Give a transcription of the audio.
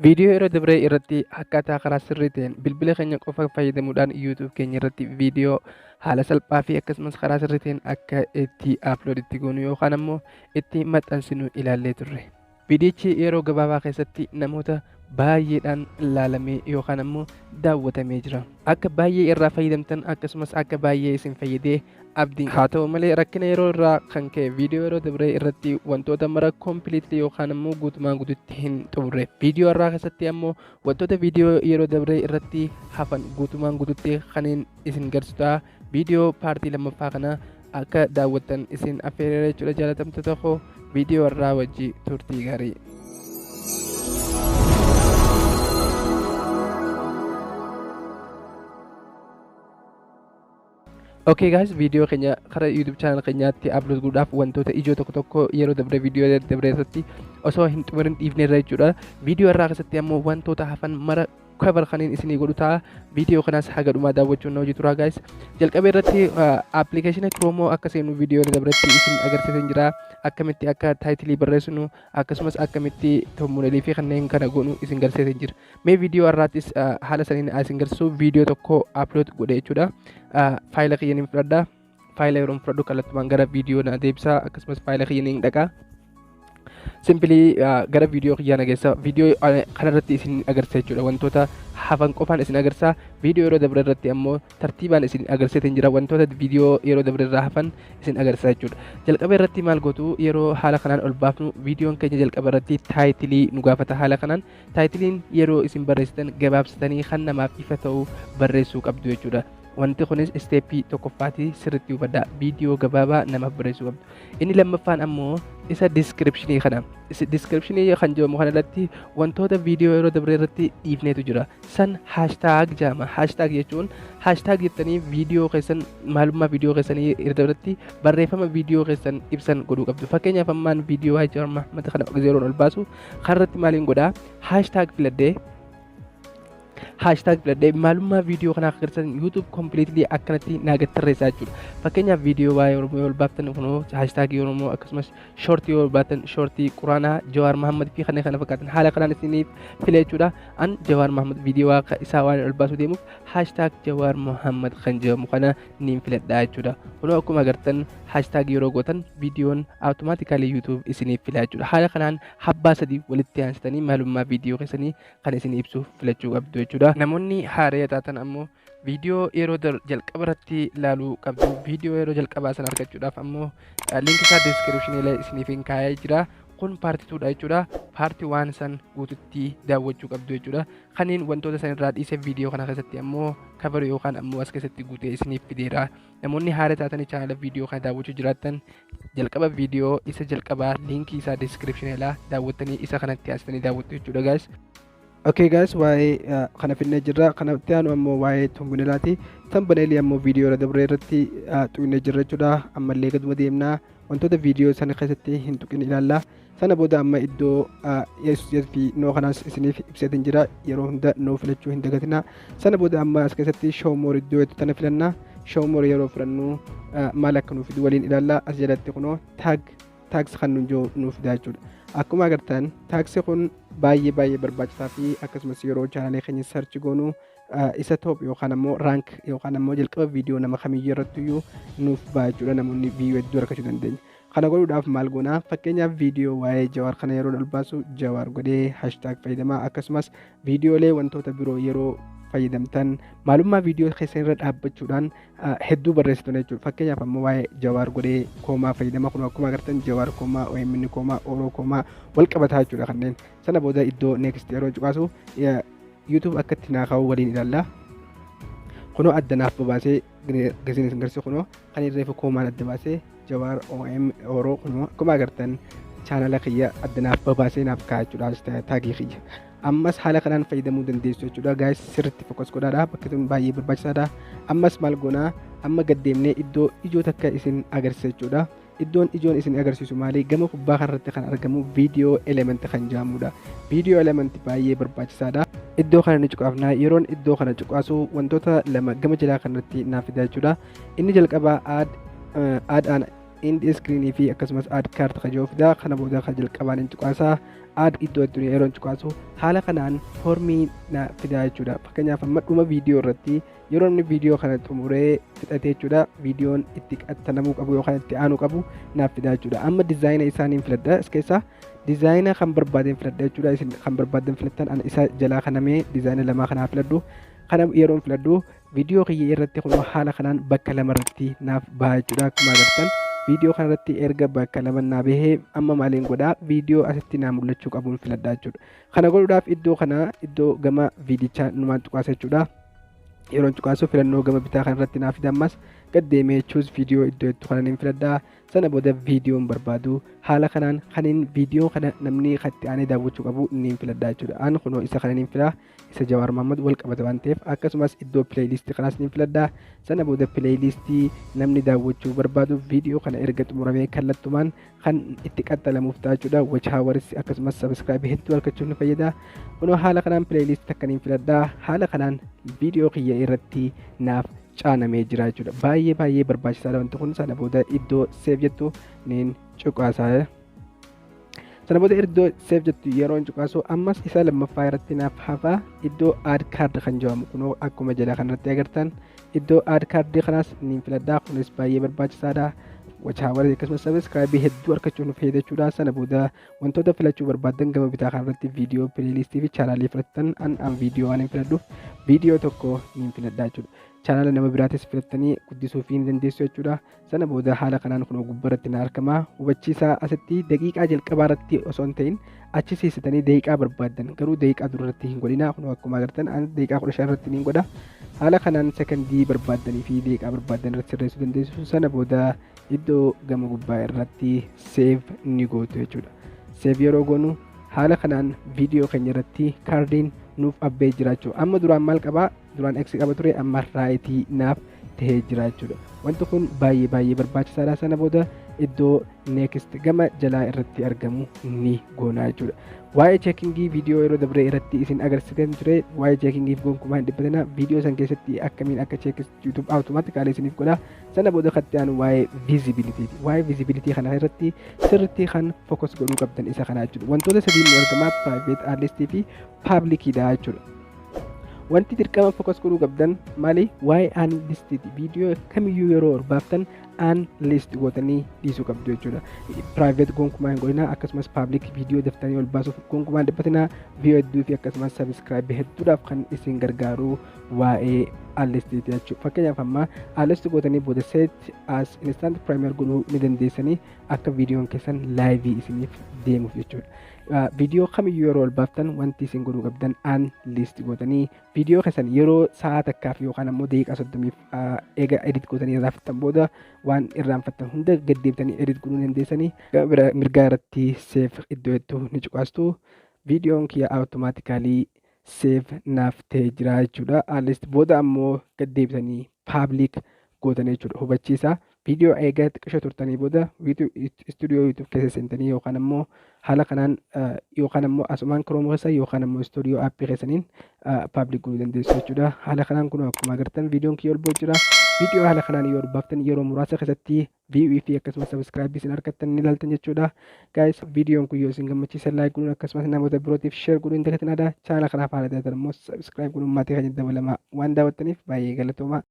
Viidiyoo yeroo dabree irratti akkaataa karaa sirrii ta'een bilbila keenya qofa fayyadamuudhaan YouTube keenya irratti viidiyoo haala salphaa fi akkasumas karaa sirrii ta'een akka itti upload itti goonu yookaan ammoo itti maxxansinu ilaallee turre. Viidiyichi yeroo gabaabaa keessatti namoota baay'eedhaan ilaalamee yookaan ammoo daawwatamee jira. Akka baay'ee irraa fayyadamtan akkasumas akka baay'ee isin fayyadee abdiin haa ta'u malee rakkina yeroo irraa kan ka'e viidiyoo yeroo dabree irratti wantoota mara completely yookaan ammoo guutumaan guututti hin xumurre. Viidiyoo irraa keessatti ammoo wantoota viidiyoo yeroo dabree irratti hafan guutumaan guututti kanneen isin garsiisu viidiyoo paartii lammaffaa kana akka daawwattan isin affeereera jechuudha jaalatamtoota koo viidiyoo irraa wajji turtii gaarii. Okay guys, viidiyoo keenya karaa YouTube channel keenyaatti upload godhuudhaaf wantoota ijoo tokko tokko yeroo dabre viidiyoo dabre irratti osoo hin xumurin dhiifneerra jechuudha. Viidiyoo irraa keessatti ammoo wantoota hafan mara cover kanneen isinii godhu ta'a. Viidiyoo kanas haga dhumaa daawwachuun na hojii turaa guys. Jalqaba irratti appilikeeshina Chrome akka seenu viidiyoo dabretti isin agarsiisan jira. Akkamitti akka taayitilii barreessinu akkasumas akkamitti thumbnailii fi kanneen kana goonu isin agarsiisan jira. Mee viidiyoo irraattis haala saniin isin agarsiisu viidiyoo tokko upload godhe jechuudha. Faayila kiyya niin fudhadha. Faayila yeroo fudhadhu kallattumaan gara viidiyoo na deebisa akkasumas faayila kiyya niin dhaqa. Simply gara viidiyoo kiyyaa na geessa. Viidiyoo kanarratti isin agarsiisa jechuudha. Wantoota hafan qofaan isin agarsiisa. Viidiyoo yeroo dabre irratti ammoo tartiibaan isin agarsiisan jira. Wantoota viidiyoo yeroo dabre irraa hafan isin agarsiisa jechuudha. Jalqaba irratti maal gootu yeroo haala kanaan ol baafnu viidiyoon keenya jalqaba irratti taayitilii nu gaafata haala kanaan. Taayitiliin yeroo isin barreessitan gabaabsitanii kan namaaf ifa ta'u barreessuu qabdu jechuudha. Wanti kunis isteeppii tokkoffaati sirriitti hubadhaa. Viidiyoo gabaabaa namaaf barreessuu qabdu. Inni lammaffaan ammoo isa diskiripshinii kana. Diskiripshinii kan jedhamu kana irratti wantoota viidiyoo yeroo dabre irratti dhiifneetu jira. San haashtaag jedhama. Haashtaag jechuun haashtaag jettanii viidiyoo keessan maalummaa viidiyoo keessanii irratti barreeffama viidiyoo keessan ibsan godhuu qabdu. Fakkeenyaaf ammaan viidiyoo Haji Mahmad kana zeeroon ol baasu kanarratti maaliin godhaa? Haashtaag filadhee haashtaag filadhee maalummaa viidiyoo kanaa agarsiisan YouTube completely akkanatti naa tarreessaa jechuudha. Fakkeenyaaf viidiyoo waa'ee Oromoo yoo ol baaftan kunoo haashtaagii Oromoo akkasumas shoortii yoo ol baaftan shoortii Quraanaa Jawaar Mahammad fi kanneen kana fakkaatan haala kanaan isiniif fila jechuudha. An Jawaar Mahammad viidiyoo isaa waan ol baasuu deemuuf haashtaag Jawaar Mahammad kan jedhamu kana niin filadhaa jechuudha. Kunoo akkuma agartan haashtaag yeroo gootan viidiyoon automaatikaalii YouTube isiniif fila jechuudha. Haala kanaan habbaa sadii walitti aansitanii maalummaa viidiyoo keessanii kan isin ibsu filachuu qabdu jechuudha. Namoonni haaraa taatan ammoo viidiyoo yeroo jalqaba irratti ilaaluu qabdu. Viidiyoo yeroo jalqabaa sana argachuudhaaf ammoo linkii isaa diskiripshinii isiniif hin kaa'ee jira. Kun paartii 2dha jechuudha. Paartii 1 san guututti daawwachuu qabdu jechuudha. Kanneen wantoota san irraa dhiise viidiyoo kana keessatti ammoo cover yookaan ammoo as keessatti guutee isiniif fideera. Namoonni haaraa taatanii chaanala viidiyoo kana daawwachuu jiraattan jalqaba viidiyoo isa jalqabaa linkii isaa diskiripshinii daawwattanii isa kanatti haasitanii daawwattu jechuudha guys. Okay guys, waa'ee kana finnee jirra. Kanatti aanu ammoo waa'ee thumbnailaati. Thumbnailii ammoo viidiyoo irra dabree irratti tuqnee jirra jechuudha. Ammallee gaduma deemnaa wantoota viidiyoo sana keessatti hin tuqin ilaalla. Sana booda amma iddoo yes fi no kanaas isiniif ibseetiin jira. Yeroo hunda no filachuu hin dagatinaa. Sana booda amma as keessatti show more iddoo jettu tana filanna. Show more yeroo filannu maal akka nuuf fidu waliin ilaalla. As jalatti kunoo tags kan nuuf fidaa jechuudha. Akkuma agartan tagsi kun baay'ee baay'ee barbaachisaa fi akkasumas yeroo chaanalee keenya search goonu isa top yookaan ammoo rank yookaan ammoo jalqaba viidiyoo nama kamiyyuu irratti iyyuu nuuf ba'a jechuudha. Namoonni viiyoo hedduu argachuu dandeenya. Kana godhuudhaaf maal goonaa? Fakkeenyaaf viidiyoo waa'ee Jawaar kana yeroo ol baasu Jawaar godhee haashtaag fayyadamaa akkasumas viidiyoolee wantoota biroo yeroo fayyadamtan maalummaa viidiyoo keessan irra dhaabbachuudhaan hedduu barreessitu jechuudha. Fakkeenyaaf ammoo waa'ee Jawaar godhee koomaa fayyadama kun akkuma agartan Jawaar koomaa OMN koomaa Oro koomaa wal qabataa jechuudha kanneen. Sana booda iddoo next yeroo cuqaasu YouTube akka itti naa kaa'u waliin ilaalla. Kunoo adda naaf babaasee gasiin isin garsiisu kunoo kan irreefu koomaan adda baasee Jawaar OM Oro kunoo akkuma agartan chaanala kiyya adda naaf babaasee naaf kaa'a jechuudha taagii kiyya. Ammas haala kanaan fayyadamuu dandeessu jechuudha. Guys sirriitti focus godhaadha. Bakki kun baay'ee barbaachisaadha. Ammas maal goonaa? Amma gad deemnee iddoo ijoo takka isin agarsiisa jechuudha. Iddoon ijoon isin agarsiisu maali? Gama kubbaa kanarratti kan argamu viidiyoo element kan jedhamudha. Viidiyoo element baay'ee barbaachisaadha. Iddoo kana ni cuqaafna. Yeroon iddoo kana cuqaasu wantoota lama gama jalaa kanarratti naaf fida jechuudha. Inni jalqabaa add an End screenii fi akkasumas add card kajoo fidaa. Kana booda kan jalqabaan hin cuqaasaa. Add iddoo itti yeroo cuqaasu haala kanaan foormii na fidaa jechuudha. Fakkeenyaaf, amma dhuma viidiyoo irratti yeroo inni viidiyoo kana xumuree fixatee jechuudha, viidiyoon itti qaxxalamuu qabu yookaan itti aanuu qabu naaf fidaa jechuudha. Amma dizaayina isaaniin filadha. As keessaa dizaayina kan barbaadeen filadha jechuudha. Isin kan barbaadan filattan. Ana isa jalaa kanamee dizaayina lamaa kanaa filadhu. Kana yeroon filadhu viidiyoo kiyya irratti kun haala kanaan bakka lama irratti naaf baha jechuudha. Akkuma agartan, viidiyoo kanarratti erga bakka lama naa bahee, amma maaliin godhaa? Viidiyoo asitti naa mul'achuu qabuun filadhaa jechuudha. Kana godhuudhaaf iddoo kana, iddoo gama viidichaa numaan cuqaasa jechuudha. Yeroon cuqaasu filannoo gama bitaa kanarratti naa fida. Ammas gad deemee choose video iddoo itti kanan hin filadhaa. Sana booda viidiyoon barbaadu haala kanaan kanin viidiyoo kana namni itti aanee daawwachuu qabu ni filadhaa jechuudha. An kunoo isa kanan hin filaa, isa Jawaar Mahmad wal qabata waan ta'eef. Akkasumas iddoo playlistii kanaas ni filadhaa. Sana booda playlistii namni daawwachuu barbaadu viidiyoo kana erga xumuramee kallattumaan kan itti qaxxalamuuf ta'a jechuudha. Watch hours akkasumas subscribe hedduu argachuuf ni fayyada. Kunoo haala kanaan playlistii takka ni filadhaa. Haala kanaan viidiyoo kiyya irratti naaf caanamee jira jechuudha. Baay'ee baay'ee barbaachisaadha wanti kun. Sana booda iddoo save jettu niin cuqaasaa. Sana booda iddoo save jettu yeroo cuqaasu ammas isa lammaffaa irratti naaf hafa, iddoo add card kan jedhamu. Kunoo akkuma jala kanarratti agartan, iddoo add card kanaas niin filadhaa. Kunis baay'ee barbaachisaadha. Watch hours akkasumas subscribe hedduu argachuuf nu fayyada jechuudha. Sana booda wantoota filachuu barbaadan gama bitaa kanarratti viidiyoo, playlistii fi chaanaalii filattan. An viidiyoo waan hin filadhuuf viidiyoo tokko niin filadhaa jechuudha. Chaanaala nama biraatis filattanii guddisuu fi ni dandeessu jechuudha. Sana booda haala kanaan kun gubbaratti na argama. Hubachiisaa, asitti daqiiqaa jalqabaa irratti osoo hin ta'in achi seessitanii daqiiqaa barbaaddan, garuu daqiiqaa duratti hin godhina. Kun akkuma agartan an daqiiqaa 15 irratti ni godha. Haala kanaan sekondii barbaaddanii fi daqiiqaa barbaaddan irratti sirreessuu dandeessu. Sana booda iddoo gama gubbaa irratti save ni gootu jechuudha. Save yeroo goonu haala kanaan viidiyoo keenya irratti kaardiin nuuf abbee jiraachuu. Amma duraan maal qabaa? Duraan X qaba ture, amma rightii naaf tahee jira jechuudha. Wanti kun baay'ee baay'ee barbaachisaadha. Sana booda iddoo next gama jalaa irratti argamu ni goona jechuudha. Waa'ee checkingii viidiyoo yeroo dabree irratti isin agarsiisan ture. Waa'ee checkingiif gonkumaa hin dhiphatina. Viidiyoo san keessatti akkamiin akka check YouTube automatically isiniif godha. Sana booda katti aanu waa'ee visibilityti. Waa'ee visibility kana irratti sirriitti kan focus godhuu qabdan isa kana jechuudha. Wantoota sadiin nu argamaa: private, unlisted fi publicidha jechuudha. Wanti dirqama focus godhuu qabdan maali? Waa'ee unlisted. Viidiyoo kamiyyuu yeroo barbaaftan unlist gootanii dhiisuu qabdu jechuudha. Private gonkumaa hin godhina. Akkasumas public viidiyoo daftanii ol baasuuf gonkumaa hin dhiphatina. View hedduu fi akkasumas subscribe hedduudhaaf kan isin gargaaru waa'ee unlisted jechuudha. Fakkeenyaaf, amma unlist gootanii booda set as instant premiere godhuu ni dandeessanii, akka viidiyoon keessan live isiniif deemuuf jechuudha. Viidiyoo kamiyyuu yeroo ol baaftan wanti isin godhuu qabdan unlist gootanii viidiyoo keessan yeroo sa'a takkaaf yookaan ammoo daqiiqaa 30f eega edit gootanii irraa fixan booda waan irraanfattan hunda gaddeebitanii edit godhuu dandeessanii. Mirgaa irratti save iddoo hedduu ni cuqaastu. Viidiyoon kiyya automatically save naaf ta'ee jira jechuudha. Unlist booda ammoo gaddeebitanii public gootan jechuudha. Hubachiisa, viidiyoo eega xiqqisha turtanii booda studio YouTube keessa seentanii yookaan ammoo haala kanaan yookaan ammoo asumaan Chrome keessa yookaan ammoo studio appii keessaniin public godhuu dandeessu jechuudha. Haala kanaan kun akkuma agartan viidiyoon kiyya ol ba'u jira. Viidiyoo haala kanaan yoo baaftan yeroo muraasa keessatti view fi akkasumas subscribe isin argattan ni ilaaltan jechuudha. Guys, viidiyoon kun yoo isin gammachiisan like godhuun akkasumas namoota birootiif share godhuun hin dagatinaa. Chaanala kanaaf haala taatan immoo subscribe godhuun maatii keenya dabalamaa. Waan daawwattaniif baay'ee galatooma.